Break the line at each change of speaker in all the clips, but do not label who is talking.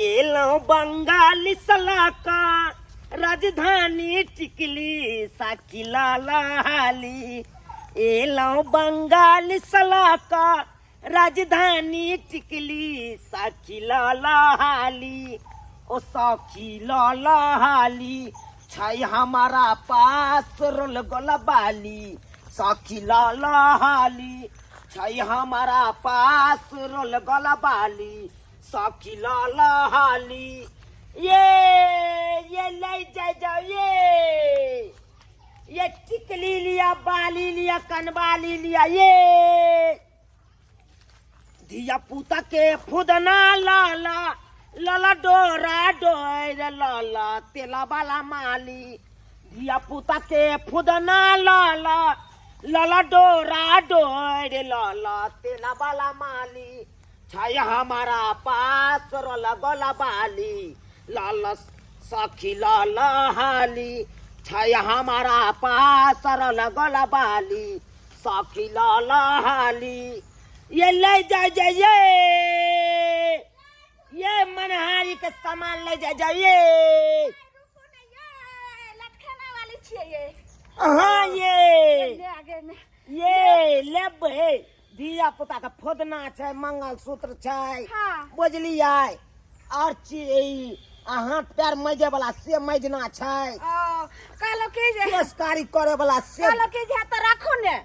एलहुँ बंगाली सलाका राजधानी टिकली साकी लाला हाली एलहुँ बंगाली सलाका राजधानी टिकली साखी लाला हाली ओ साखी लाला हाली छै हमारा पास रोल गोला बाली साखी लाला हाली छै हमारा पास रोल गोला बाली साखी लाला हाली ये ले जाए जाओ ये टिकली लिया बाली लिया कनबाली लिया ये धिया पुता के फुदना लाला लाला डोरा डोर लाला तेला वाला माली धिया पुता के फुदना लाला लाला डोरा डोर लाला तेला वाला माली छै हमारा पास रोला गोला बाली लाला सखी लाला हाली छै हमारा पास रोला गोला बाली सखी लाला हाली ये ले जाए जाए ये मनहारी के सामान ले जाए जाए ये
लटखना वाली छियै ये
हाँ ये
ले आगे में
ये लेबै धिया पुता के फोदना छै मंगलसूत्र छै
हाँ।
बुझलियै और चीज आ हाथ पैर मजे वाला से मजना छै
ओ कहलो की जे
केस कारी करे वाला से
कहलो की जे तऽ राखू ने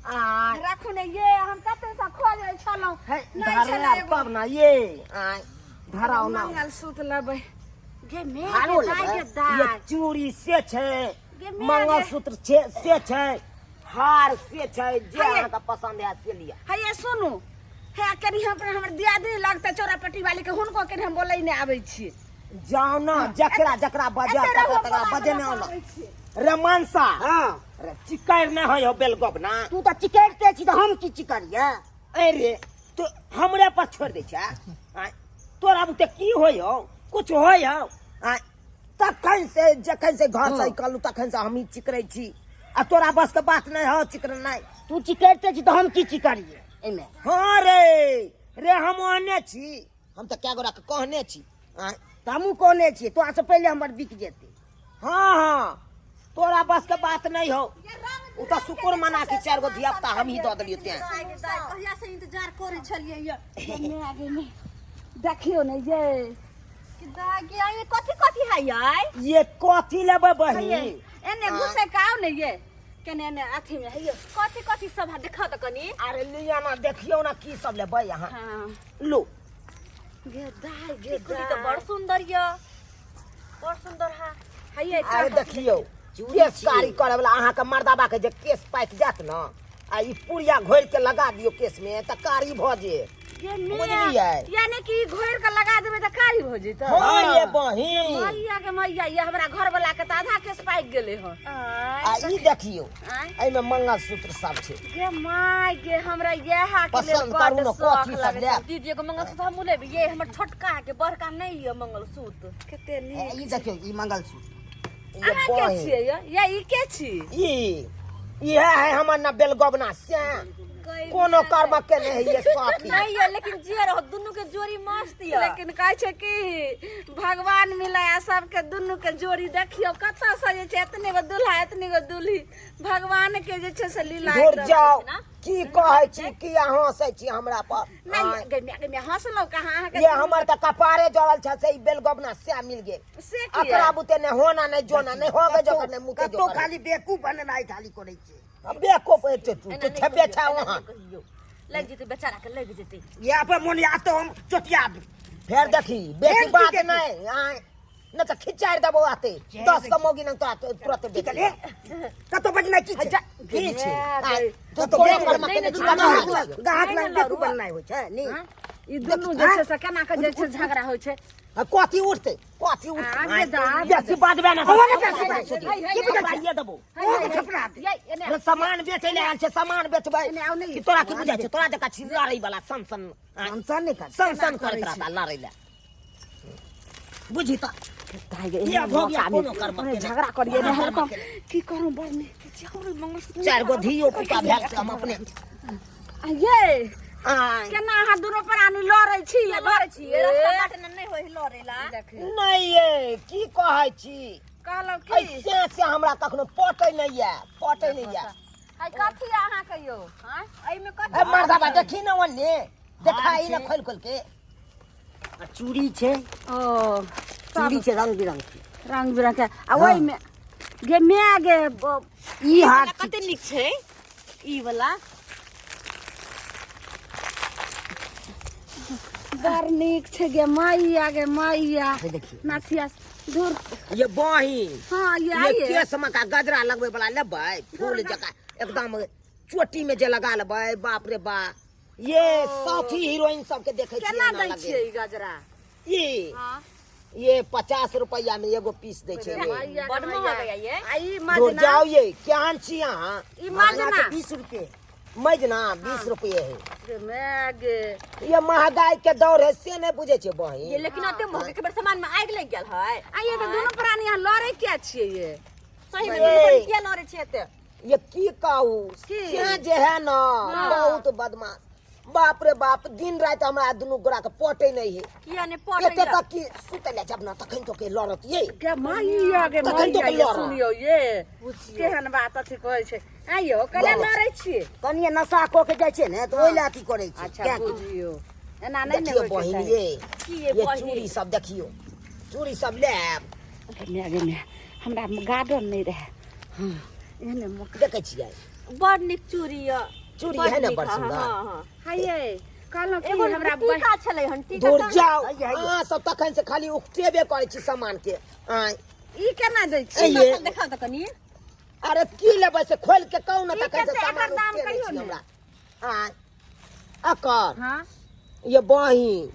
आ
राखू ने ये हम कते से खोजै छलहुँ
है
नहि
धरे
छलै
आब
एगो
तब ना ये आ धराउ ना
मंगलसूत्र लेबै गे मे
हारो
गे दाइ
लेबै
गे
ये
दाइ
चूड़ी से छै
गे मे गे।
मंगलसूत्र छै से छै हार से छै जे
हे।
अहाँके पसंद है से लिअ
हे ये सुनू हे कनी हम अपना हमर दियादनी लगतै चौरापट्टी वाली के हुनको कनी हम बोलै नहि आबै छी
जाओ ना जकरा जकरा बजे
एते रहू,
तकरा तकरा
हम
बजे
बोला
ने
बोला
आना
आबै छी।
रे मनसा
हाँ
रे चिकैर नहि होइ हो बेलगोब ना
तू तऽ चिकैरते छी तऽ हम की चिकरियै
अरे तू हमरे पर छोड़ दै छै आँय, तोरा बुते की होइ हो कुछ होइ हो आँय, तखन से जखन से घर से निकलू तखन से हमही चिकरै छी आ तोरा बस के बात नहि हो चिकरनाइ
तू चिकैरते छी तऽ हम की चिकरियै एहिमे
हाँ रे रे हम ओहने छी हम तऽ कए गोरा के कहने छी आँय,
तऽ हमहूँ कहने छियै तोरा से पहिले हमर बिक जेतै
हाँ हाँ तोरा बस के बात नहीं हो उ तऽ शुक्र मना के चारि गो धिया पुता हमही दऽ देलियै तें
कहिया से इंतजार करै छलियै ये
मे आगे मे देखियौ ने ये
कि दाइ गे ये कथी कथी है यार
ये कथी लेबै बहिन
एने घुसे के आउ ने ये केने एने अथी में है
कथी कथी सब है देखा तऽ कनी
अरे लिया ना देखियौ ना की सब लेबै अहाँ
हाँ
लो
गे दाइ गे
टिकुली तऽ बड़ सुंदर ये बड़ सुंदर है
है
अरे देखियौ केस कारी करे वाला अहाँके मर्दाबा के जे केस पाकि जायत न आ ई पुड़िया घोरि के लगा दियौ केस में तऽ कारी भऽ जेत
ये ने
बुझलियै?
यानी कि घोरि के लगा देबै तऽ कारी भऽ जेतै
हाँ ये बहिन
मैया के मैया ये हमरा घर वाला के तऽ आधा केस पाकि गेलै हन
आ ई देखियौ
आँय
एहिमे मंगलसूत्र सब छै
गे माय गे हमरा इएह के लेल
पसंद करू
बड्ड
ने
शौक
कथी सब
लगै छै।
लेब
दीदी एगो मंगलसूत्र हमहूँ लेबै ये हमर छोटका के बड़का नहि ये मंगलसूत्र
कते नीक
ई देखियौ ई मंगलसूत्र
ये
अहाँ के
बहिन
छियै ये ये ई के छी
ई इएह है हमर न बेलगोबना से कोनो कर्म के नहीं है ये साथी
नहीं ये लेकिन जे रहो दुनू के जोड़ी मस्त ये
लेकिन कहै छै कि भगवान मिलाया सबके दुनू के जोड़ी देखियौ कतऽ से जे छै एतने गो दूल्हा एतने गो दूल्ही भगवान के जे छै से लीला
दूर
एकदम
जाओ
छै ना।
की कहै छी की अहाँ हँसै छी हमरा पर
नहि
आँय।
गे माय गे माय हँसलहुँ कहाँ अहाँके
ये हमर तऽ कपारे जड़ल छै से ई बेलगोबना से मिल गेल
से किया
अकरा बुते ने होना ने जोना ने होगे जोकर ने मुके
कतौ
जोकर
खाली बेकूफ बनेनाइ खाली करै छै
अब बेको पे तू
एना
तू
नहि
छबे
कहियौ,
छा
एना
वहाँ
नहि कहियौ। लागि जेतै बेचारा के लागि जेतै
इएह पर मोन याद तऽ हम चोटिया दू
फेर देखी बेसी
फेर की
बात
देखी?
नहीं आय न तऽ खिचारि देबो आते 10 गो मौगी न तोरा तुरंत
की
बेच
कहलियै कतौ बजनाइ की छै
की छै आय, तू
कतौ
कोनो
बेच
कर्म
नहि,
केने
नहि,
छी
दुनू
कतौ
गाहक
हाथ
लग गाहक
नहि,
लग
नहि,
बेकूफ
लड़ू।
बनेनाइ होइ छै नी
हाँ? ई दुनू जे छै से केना के जे छै झगड़ा होइ छै
आ, कथी उठतै कथी उठतै
आगे दा, आगे
बेसी बाजबे ना
आगे बेसी बाजबै।
की बुझै छियै देबो
ओ छपरा दे
ये एने
अरे सामान बेचै ले आयल छै सामान बेचबै
एने आउ नहि।
कि तोरा की बुझाइ छै तोरा जकाँ छी लड़ै वाला सन सन आँय,
सन नहि कर
सन सन करैत रहता लड़ै ले बुझी तऽ किया भऽ गया कोनो कर्म केने।
झगड़ा करिए
कोनो
ने
कर्म
हल्का
केने।
की करू बड़ ने
चारि गो धियो पुता भेल छै हम अपने
आ ये
आय
केना अहाँ दुनू प्राणी लड़ै छी ये
लड़ै छियै रास्ता बाटे ने नहि होइ लड़ै ला।
देखियौ
नहि ये की कहै छी
कहलहुँ की
ऐसे से हमरा कखनो पटै नहि ये पटै नहि ये।
है कथी अहाँ के यौ? आँय?
एहिमे कथी?
ए मर्दाबा देखी न ओन्ने देखाई न खोल खोल के।
आ चूड़ी छै।
ओ
चूड़ी छै रंग बिरंग के।
रंग बिरंग के आ ओहिमे गे my गे
ई हाथ
कते नीक छै ई वाला।
बड़ नीक छै गे मैया गे मैया।
हे देखियौ।
नथिया दूर।
ये बहिन।
हाँ ये
ये
आइए।
केस में का गजरा लगबै वाला लेबै फूल जका एकदम चोटी में जे लगा लेबै बाप रे बा। ये साथी हीरोइन सबके देखै छियै
केना
एना
दै
लगे।
छियै ई गजरा?
ई
हाँ।
ये 50 रुपया में एगो पीस दै छै।
मैया
बड़
गे
महग
मैया।
है ये।
आ ई
दूर
मजना?
जाओ ये केहन छी अहाँ?
ई मजना?
20 रुपये।
मजना 20 रुपये है।
गे my गे।
ये महंगाई के दौर है से नहीं बुझे छे बहिन।
ये लेकिन अते महग के बेर सामान में आगि लागि गेल है।
आ ये तऽ दुनू प्राणी अहाँ लड़ै किया छियै ये?
सही में
ये।
दुनू प्राणी किया लड़ै छियै एते?
ये की कहू
की?
से जे है ना बहुत बदमाश। बाप रे बाप दिन राति हमरा दुनू गोरा के पटै नहीं है।
किया ने पटै
एते तक कि सुतै ले जब ना तखन तो के लड़त ये।
गे मैया गे
तखन तो
मैया
के
ये
लड़त।
सुनियौ ये केहन बात अथी कहै छै। आइयो कला लड़ै छियै?
कनिये नशा कऽ के जाइ छै ने तऽ ओहि लए अथी करै छै।
अच्छा
किएकि
बुझियौ एना नहि ने
देखियौ
होइके
बहिन
चाही।
ये
की ये
ये
बहिन?
चूड़ी सब देखियौ चूड़ी सब लेब।
गे my गे my हमरा गार्डन नहि रहै। हँ एहने मौका
देखै छियै।
बड़ नीक चूड़ी यऽ।
चूड़ी
बड़
है ने
नीक,
बड़
हाँ,
सुंदर।
हाँ, हाँ।
है ये कहलहुँ कि
एगो
हमरा
टीका छलै हन टीका
दूर
कहाँ?
जाओ
आइए, आइए।
अहाँ सब तखन से खाली उकटेबे करै छी सामान के। आँय
ई केना दै छी?
ए ये।
देखाउ तऽ कनी।
अरे की लेबै से खोल के कहू ने
ई
तखन से
कते
सामान
एकर दाम
उकटेने
कहियौ
छी
ने।
हमरा। आँय अकर
हाँ
ये बहिन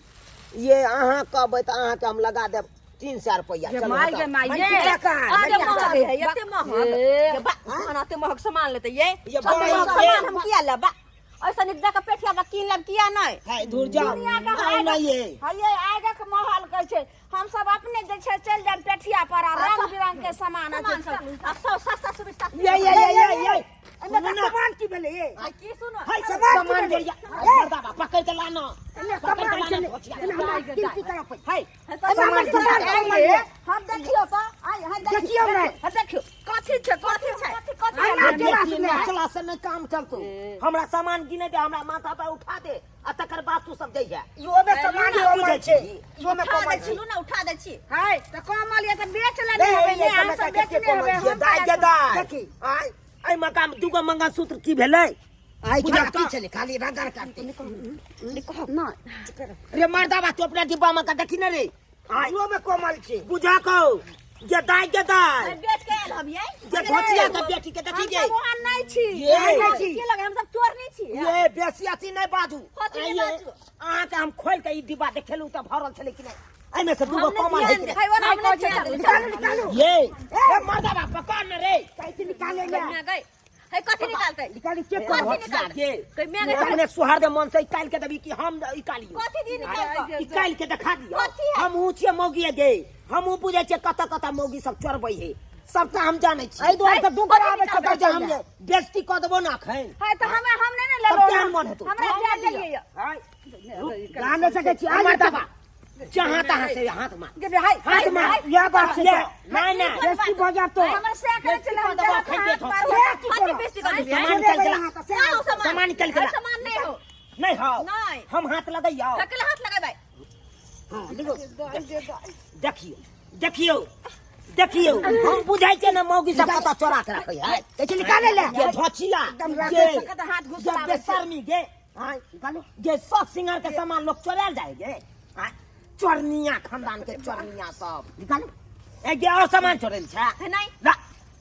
ये अहाँ कहबै तऽ अहाँके हम लगा देब 300 रुपैआ।
गे
चलू
my
हटाउ।
गे my
मन
ये।
टीका कहाँ?
अरे
बढ़िया
महग
छै।
है, एते महग।
ए।
ये बा, हम एते महग सामान लेतै ये।
ये
एते
बहिन
महग
के।
सामान हम किया लेब? ऐसा नीक जाके पेठिया बा कीन लेब किया नहि?
है दूर जाओ।
दुनिया के
आइ नहि ये।
है ये आगक माहौल कहै छै। हम सब अपने जे छै चलि जायब पेठिया पर आ रंग बिरंग के सामान
सामान
छै।
सब आ सब सस्ता सुविस्ता।
ये ये ये ये ये।
एहिमे तऽ सामान की भेलै ये?
आ की सुनो?
है
सामान की
सामान
भेलै?
जोड़िया। मर्दाबा पकड़ के लाना।
एने
पकड़ के
सामान
लाना
छै ने।
धोतिया।
एने हमरा गिनती करऽ पड़तै।
है
सामान
सामान
की
जोड़िया।
भेलै?
ये, हम देखियौ तऽ आइ हम
देखियौ ने।
हम देखियौ कथी छै कथी छै कथी
हमरा
छै?
केना सुनै?
नचला से नहि काम चलतौ। हमरा सामान गिने दे हमरा माथा पर उठा दे आ तकर बाद तू सब जइहे।
इहोमे सामान
ई
कमल
बुझै
छै।
छी।
इहोमे
उठा
कमल
दै छी
छै।
लू ना उठा दै छी।
है तऽ कमल ये तऽ बेच लेने
हे,
हेबै
ये
ने अहाँ
समय
सब
का कते
बेचने हेबै
कमल
हम
ये दाय
तऽ
गे दाय।
देखी।
आइ एहि मकान में दूगो मंगलसूत्र की भेलै?
आइ
बुझा
की
तऽ।
छलै खाली रगड़ करतै।
नहि
रे मर्दाबा तू अपना डिब्बा में का देखी ने रे। आइ
इहोमे कोमल छै।
बुझा कहो गे दाय गे दाय।
बेच के आयल हम ये।
गे धोतिया के बेटी के देखी
हम
गे।
सब ओहन नहि छी।
ये।
नहि छी।
की लगे हम सब चोर नहि छी?
ये बेसी अथी नहि बाजू।
कथी नहि
आइये,
बाजू?
अहाँके हम खोलि के ई डिब्बा देखेलहुँ तऽ भरल छलै कि नहि? एहिमे से दूगो
हम नहि
कमल है
ध्यान
कि
दे-
नहि?
है ओना
हम नहि
कहै छै
ध्यान देबै।
निकालू निकालू।
ये ए मर्दाबा पकड़ ने रे।
कैसे निकाले ले?
मैं गई। है कथी निकालतै?
निकाली चेक
कथी
करो।
निकालतै?
गे
कहि मैं गई।
अपने सुहार दे मन से निकालि के देबी कि हम निकालियो?
कथी दी निकाल कऽ?
निकालि के देखा दियो।
कथी है?
हम ऊँचे मौगी गे हमहूँ बुझै छियै कतऽ कतऽ मौगी सब चोरबै है सबटा हम जानै छी।
एहि दुआरे तऽ दू गोरा आबै छै
तकर जे हम बेइज्जती कऽ देबो ने अखन।
है तऽ हमे हम नहि ने
तब
लेलहुँ।
केहन मन हेतौ?
हमरा जाय देलियै यऽ।
आइ,
जा नहि सकै छी। आइ
मर्दाबा जहाँ तहाँ से हाथ मार।
गे हाय
हाथ मार।
इएह बात छै
ये,
तऽ।
नहि नहि
बेइज्जती भऽ जायत तो।
हमर से करै छलै हम
देबो,
जहाँ
अखन
हाथ
देत हम।
मारू।
से की
कथी
करब?
बेइज्जती कऽ देबै?
सामान
से
निकालि
देबै
के ला।
अहाँ तऽ से
कहाँ हो सामान?
सामान निकालि के
है
ला।
सामान नहि हो।
नहि हौ।
नहि।
हम हाथ लगैयौ।
ककरा हाथ लगेबै?
हाँ, लिखो।
देखियौ देखियौ देखियौ हम बुझै छियै ने मौगी सब कतऽ चोरा के रखै है।
कैसे निकाले ले?
ये धोचिया
एकदम राखै
ये
छै,
कतऽ हाथ
ये
घुसाबै छै।
बेशर्मी गे। आँय,
निकालू।
ये शौक सिंगार के सामान लोग चोरायल जाय गे। आँय, चोरनिया खानदान के चोरनिया सब।
निकालू।
ए गे और सामान चोरेल छै?
है नहि।
ला।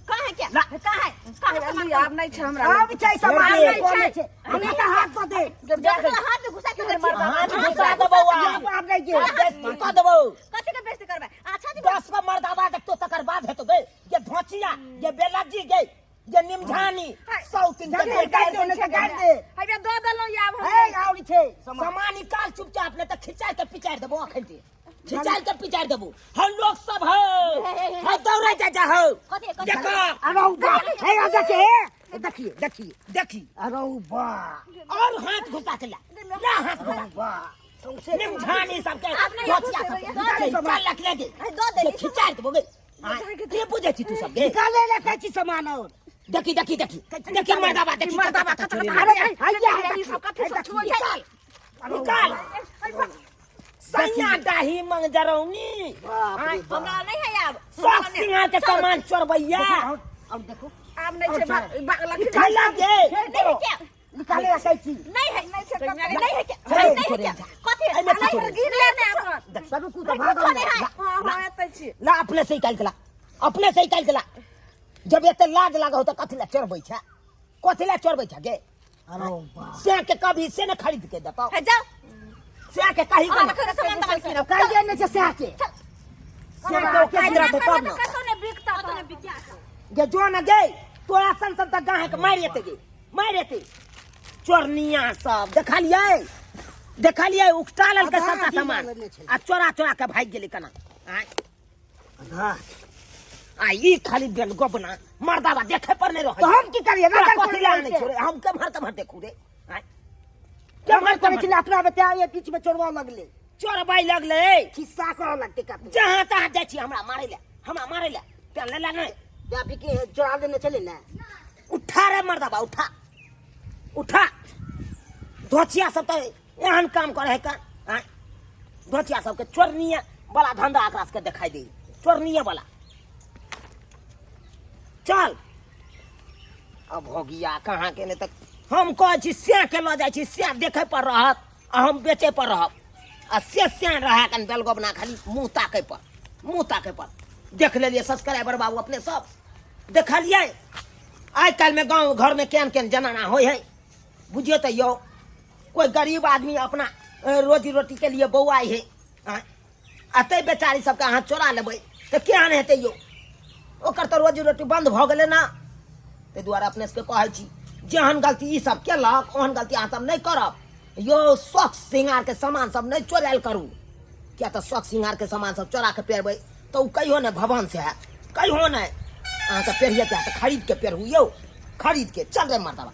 कहाँ है क्या?
ला।
कहाँ है? कहाँ है सामान?
आब नहि छै हमरा
आब छै सामान
छोड़ दे।
नहि छै। छै। हमरा तऽ हाथ दऽ दे।
देखला हाथ में घुसा के रखी।
हाथ घुसा देबौ आब।
आब नहि गे।
बेइज्जती कऽ देबौ।
कथी के बेइज्जती करबै? अच्छा जी
10 गो मर्दाबा देखतो तकर बाद हेतौ गे। ये धोचिया ये बेलज्जी गे ये निमझानी सौ तीन के
जल्दी निकालि दे, नहि तऽ गाड़ि दे।
हैया दऽ देलहुँ आब हम।
हे, आओर छै सामान।
सामान निकाल चुपचाप नहीं तऽ खिंचाइ के पिचारि देबौ अखन के। खिंचाइ के पिचारि देबौ। हम लोग सब हो। हम दौड़ै जा जा हो।
कथी कथी?
देखो।
अरे ओ बाप, हे, आ जाके, हे। देखिए देखिए
देखी।
अरे बा।
और हाथ घुसा के ला, ला हाथ घुसा।
बा सौंसे
निमझानी सबके
अपने
धोतिया सबके
निकाले
चल
सामान।
रख लेगे।
दो दे।
खिंचा देबो गे। के बुझै छी तू सब गे?
निकाले ले कैची सामान और।
देखी देखी देखी देखी मर्दाबा, देखी मर्दाबा।
अरे हैया
ई सब कथी सब छुअल छै?
निकाल सैया डाही मंगजरौनी।
बाप रे बाप।
हमरा नहीं है आब।
शौक सिंगार के सामान चोरबैया।
और देखो।
आब नहि छै लक्ष्मी।
निकाल गे।
नहीं है क्या?
निकाले ले कैची।
नहीं है,
नहि छै कतौ।
नहीं है क्या?
चोरी,
नहीं है
चोरी,
क्या? कथी?
एहिमे की
नहीं
चोरी?
है,
गिर ले ने अपन।
सब कुछ भाग।
कुछो नहीं है।
हँ हँ, एतै छी।
ला अपने से निकाल के ला, अपने से निकाल के ला। जब एते लाज लागो त कथी ला चोरबै छै? कथी ला चोरबै छै गे?
अरे बा।
से के कभी से ने खरीद के देतौ।
है, जाओ।
से के कही
अहाँ
को
रखो सामान तमान कीनब।
काहे जे नहीं छै से के।
से के औकात रहतौ तब न।
कतौ नहि बिकता।
कतौ नहि बिकिया छौ।
गे जो न गे, तोरा सन सन तक गाहे के मारि एते गे, मारि एते चोरनिया सब। देखलियै देखलियै उकटा लेलकै
आधा
सबटा
आधी
सामान
लेने छलै।
आ चोरा चोरा के भागि गेलै केना। आँय
आधा।
आ ई खाली बेल गोबना मर्दाबा देखे पर नहीं रहै।
तो हम की करिए?
तोरा
नजर
कथी ला आनै
पड़ि
छौ रे? हम केम्हर केम्हर देखू रे? आँय
केम्हर
केम्हर
करै
केम्हर
छलै अपना बता, ये बीच में चोरवा लगले।
चोरबै लगले।
खिस्सा करऽ लगते कतौ।
जहाँ तहाँ जाइ छी हमरा मारै ले, हमरा मारै ले तेल ले ला नहीं।
या बिके चोरा लेने चले ना।
उठा रे मर्दाबा, उठा उठा। धोचिया सब तऽ एहन काम करे है का? आँय धोचिया सबके चोरनिया वाला धंधा एकरा सबके देखाई दे, चोरनिया वाला। चल अब हो गया कहाँ के नहीं तक। हम कहै छी से के लऽ जाइ छी, से देखे पर रहत आ हम बेचे पर रहब। आ से से रहे कन बेलगोबना खाली मुँह ताकै पर, मुँह ताकै पर। देख लेलियै सब्सक्राइबर बाबू अपने सब देखलियै आइ काल्हिमे गाँव घरमे केहन केहन जनाना होइ है। बुझियौ तऽ यौ कोइ गरीब आदमी अपना रोजी रोटी के लिए बौआइ है। आँय आ तै बेचारी सबके अहाँ चोरा लेबै तऽ केहन हेतै यौ? ओकर तऽ रोजी रोटी बन्द भऽ गेलै ने। ताहि दुआरे अपने सबके कहै छी जेहन गलती ई सब केलक ओहन गलती अहाँ सब नहि करब यौ। शौक श्रृंगारके सामान सब नहि चोरायल करू, किया तऽ शौक श्रृंगारके सामान सब चोरा के पहिरबै तऽ ओ कहियो नहि भवन से हैत, कहियो नहि। अहाँके पहिरिए के तऽ खरीद के पहिरू यौ, खरीद के। चल रे मर्दबा।